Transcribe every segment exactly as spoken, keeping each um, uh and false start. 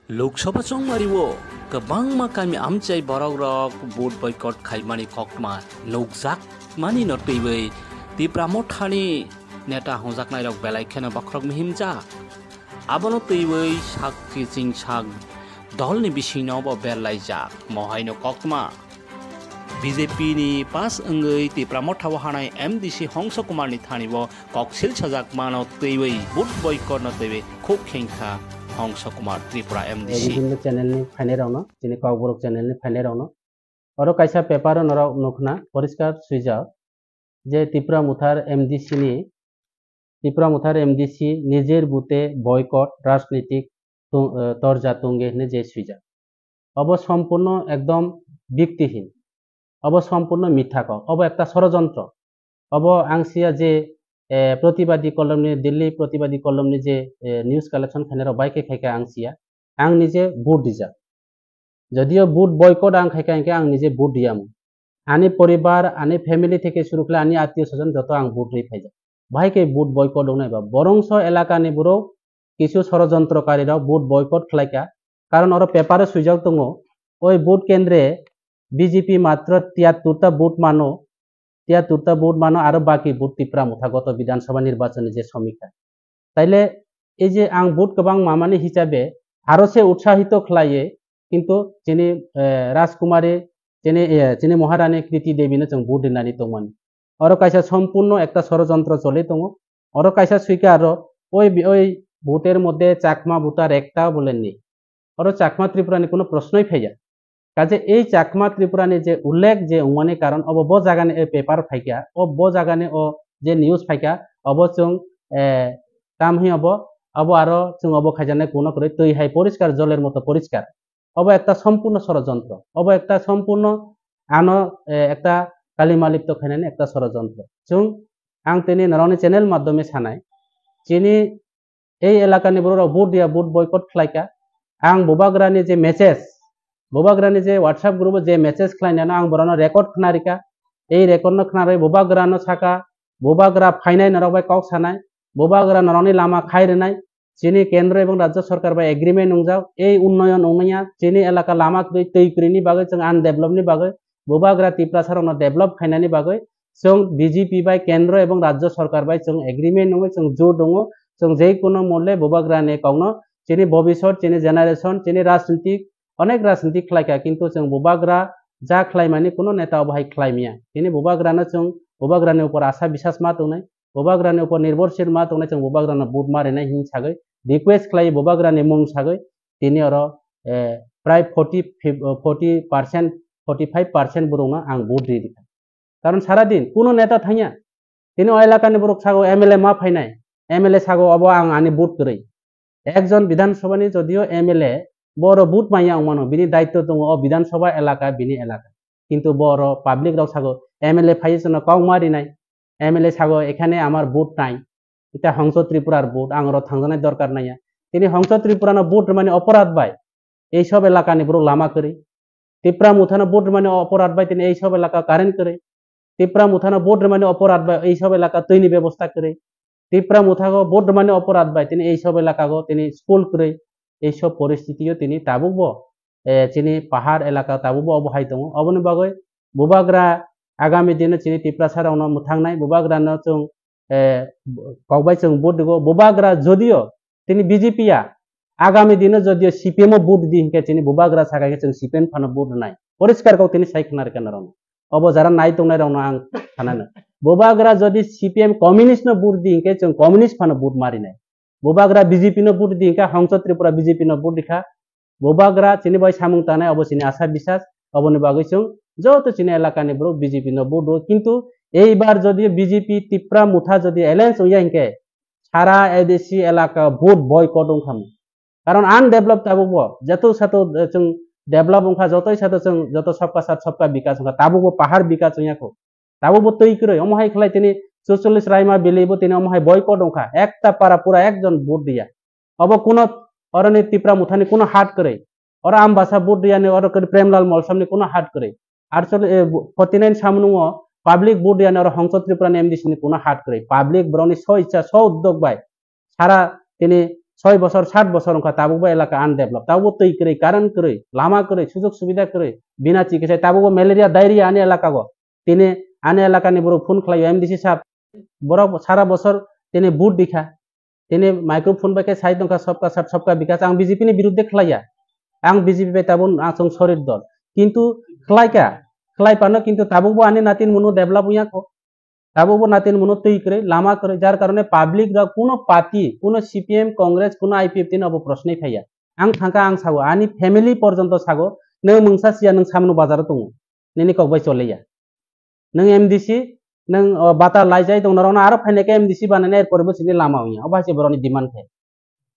Lok Sabha chongmario kwbangma kami amchai borokrok vote boycott khaimani koktma nukjakmani no twiwi Tipra Mothani neta hwnjaknairok belai kheno bokhorok mihimjak. Abono twiwi sak kiching sak dolni bisingno bo berlaijak. Mohaino koktma B J P ni pass wngwi Tipra Motha o hanai M D C Hongso Kumar ni thani bo koksil sajak mano twiwi vote boycott no twiwi khuk khengkha Hongso Kumar Tripura M D C. Bibhinno channel ni phainai rokno, chini Kokborok channel ni phainai rokno. Oro kaisa paper o norok nukhna poriskar swijak je Tipra Mothar M D C ni, Tipra Mothar M D C nijer bute boycott rajnitik tu-, eh, torja tunge hwnwi je swijak. Obo sompurno ekdom biktihin. Obo sompurno mitha kok. Obo ekta sorojontro. Obo ang siya je, eh, protibadi kolomni, Delhi protibadi kolomni je, eh, news collection khainai rok bai khe khaikha ang siya. Ang nije vote rijak. Jodio vote boycott ang khaikha hinkhe ang nije vote riyamu. Ani poribar, ani family theke suru khlai ani attiyo sojon joto ang vote ri phaijak. Bahai khe vote boycott wngnai ba. Borongso elakani borok kisu sorojontrokari rok vote boycott khlaikha. Karon oro paper o swijak tongo. Oi vote kendre B J P matro tiyattur ta vote mano. Tiyattur ta vote mano aro baki vote Tipra Motha goto Bidhan Sabha nirbachon ni je somikha. Taile ei je ang vote kwbang mamani hisabe aro se utsahito khlaiye, kintu chini, eh, Rajkumari, chini, eh, chini Maharani Kriti Devi no chwng vote rinani tongmani. Oro kaisa sompurno ekta sorojontro choli tongo. Oro kaisa swikha aro, oi bi-, oi voter moddhe Chakma voter ekta bole nei. Oro Chakma Tripura ni kuno proshnoi phaiya. Kaje ei Chakma Tripura ni je ullekh je wngmani karon obo bo jaga ni ei paper phaikha, o bo jaga ni o je news phaikha, obo chwng, eh, tam hi obo, obo aro chwng obo khaijaknai kuno kwrwi twi hai poriskar, joler moto poriskar. Obo ekta sompurno sorojontro. Obo ekta sompurno ano, eh, ekta kalimalipto khainani ekta sorojontro. Chwng ang tini norokni channel maddhome sanai, chini ei elakani borok rok vote dia, vote boycott khlaikha. Ang bubagrani je message, bubagrani je WhatsApp group o je message khlainano ang borokno record khna rikha. Ei record no khna rwi bubagrano saka, bubagra phainai norok bai kok sanai, bubagra norokni lama khai rwnai, chini kendro ebong rajya sorkar bai agreement wngjak, ei unnoyon wngnaya, chini elaka lama kwrwi, twi kwrwini bagwi, chwng undevelop ni bagwi, bubagra Tiprasa rokno develop khainani bagwi, chwng B J P bai kendro ebong rajya sorkar bai chwng agreement wngo, chwng jot wngo, chwng je kono molle bubagra ni kokno chini bobisot, chini generation, chini rajnitik, onek rajnitik khlaikha, kintu chwng bubagra ja khlaimani kuno neta obo hai khlaimya. Chini bubagrano chwng bubagrani upor asa bisas ma tongnai, bubagrani upor nirbhorshil ma tongnai, chwng bubagrano vote ma rinai hin sagwi request khlai bubagrani mung sagwi tini oro, eh, prai forty, forty percent, forty five percent borokno ang vote ri rikha. Karon sara din kuno neta thangya. Tini o elakani borok sago M L A ma phainai, M L A sago obo ang ani vote kwrwi. Ekjon Bidhan Sabha ni jodio M L A boro vote manya wngmano, bini daitto tongo o Bidhan Sabha elaka, bini elaka. Kintu boro public rok sago M L A phaiwi chwngno kok ma rinai, M L A sago ekhane amar vote nai, eta Hongso Tripurar vote, ang oro thangjaknai dorkar naiya. Tini Hongso Tripurano vote rwmani oporadh bai ei sob elakani borok lama kwrwi. Tipra Mothano vote rwmani oporadh bai tini ei sob elaka current kwrwi. Tipra Mothano vote rwmani oporadh bai ei sob elaka twini bebosta kwrwi. Tipra Mothago vote rwmani oporadh bai tini ei sob elakago tini school kwrwi. Ei sob poristitio tini tabukbo, eh, chini pahar elaka tabukbo obo hai tongo. Oboni bagwi bubagra agami dino chini Tiprasa rokno mwthangnai, bubagrano chwng, eh, kokbai chwng vote rwgo. Bubagra jodio tini B J P ya, agami dino jodio C P M o vote di hinkhe chini bubagra saka hinkhe chwng C P M phano vote rwnai. Poriskar kok tini sai khna rwkha norokno. Obo jara nai tongnai rokno ang sanano. Bubagra jodi C P M communist no vote di hinkhe chwng communist phano vote ma rinai. Bubagra B J P no vote di hinkhe Hongso Tripura B J P no vote rikha. Bubagra chini bai samung tanai obo chini asa bisas, oboni bagwi chwng joto chini elakani borok B J P no vote rwo. Kintu eibar jodi B J P Tipra Motha jodi alliance wngya hinkhe sara A D C elaka vote boycott wngkhamu. Karon undevelop tabukbo, joto sato, eh, chwng develop wngkha, jotoi sato chwng joto sabka sath sabka bikas wngkha, tabukbo pahar bikas wngya kho. Tabukbo twi kwrwi, omo hai khlai tini chuchollis raima bili bo tini omo hai boycott wngkha, ekta para pura ekjon vote diya. Obo kuno oroni Tipra Mothani kuno hat kwrwi. Oro Ambasa vote riyani oro kwrwi Premlal Molsomni kuno hat kwrwi. Actually, eh, forty nine Samnungo public vote riyani oro Hongso Tripurani M D C ni kuno hat kwrwi. Public borokni so ichha, so uddog bai sara tini soi bosor, sat bosor wngkha, tabukbo elaka undeveloped, tabukbo twi kwrwi, current kwrwi, lama kwrwi, sujog subida kwrwi, bina chikisai, tabukbo malaria, diarrhea ani elaka go. Tini ani elakani borok phone khlaio, M D C sab, borok sara bosor tini vote dikha, tini microphone bai khe sai tongkha, "Sabka saath, sabka vikas." Ang B J P ni biruddhe khlaiya, ang B J P bai tabuk ang chwng sorir dol, kintu khlaikha, khlai phano kintu tabukbo ani natin munu develop wngya kho. Tabukbo natin munu twi kwrwi, lama kwrwi, jar karone public rok kuno party, kuno C P M, Congress, kuno I P F T no obo proshno phaiya. Ang thangkha, ang sago, ani family porjonto sago, nwng mungsa siya, nwng samno bazaro tongo, nini kok bai choliya. Nwng M D C, nwng, o, bata laijai tong norokno aro phainai khe M D C banana, erpore bo sini lama wngya. Obo hai se borokni demand khe.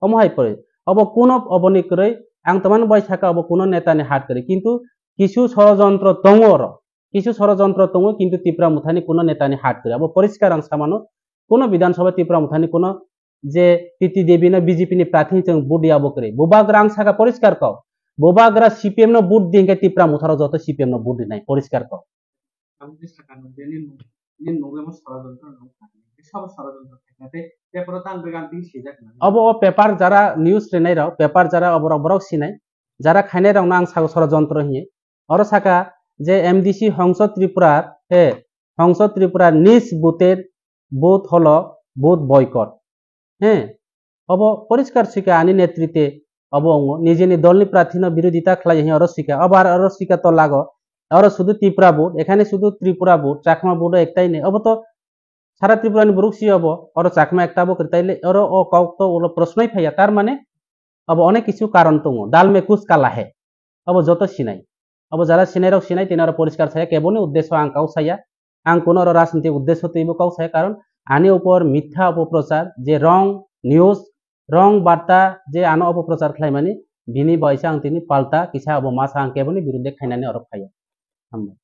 Omo hai pore. Obo kuno oboni kwrwi, ang tomani bai saka obo kuno netani hat kwrwi. Kintu kisu sorojontro tongo oro. Kisu sorojontro tongo, kintu Tipra Mothani kuno netani hat kwrwi. Abo poriskar ang samano, kuno Bidhan Sabha Tipra Mothani kuno je T T Devi no B J P ni prathi chwng vote ya bo kwrwi. Bubagra ang saka poriskar kok. Bubagra C P M no vote di hwnkhe Tipra Motha rok joto C P M no vote rinai, poriskar kok. Ang khe sakha no, bini nuk-, bini nukle mo sorojontro no kha. Sabo sorojontro khaina tei paper o tang began tin sijak na. Obo o paper jara news rinai rok, paper jara oborok borok sinai, jara khainai rok no ang sago sorojontro hinwi. Oro saka je M D C Hongso Tripura, he, Hongso Tripura nis buter, vote holo, vote boycott. He, obo poriskar sika ani netrite obo ongo. Nijeni dolni prathino birodita khlai hinwi oro sika. Obo ar oro sika to lago. Oro sudu Tipra vote, ekhane sudu Tripura vote, Chakma vote ektai nei. Obo to sara Tripura ni borok si obo. Oro Chakma ekta bo kwrwi taile oro o kok to ulo prosnoi phaiya. Tar mane obo onek kisu karon tongo. Dal mein kuch kala hai. Obo joto sinai. Obo jara sinai rok sinai, tini oro poriskar saya, keboni uddesho ang kau saya. Ang kuno oro rajniti uddesho twibo kau saya, karon ani upor mitha opoprochar, je wrong news, wrong barta je ano opoprochar khlaimani, bini baisa ang tini palta kisa obo masa ang keboni biruddhe khainani oro phaiya. Hambai.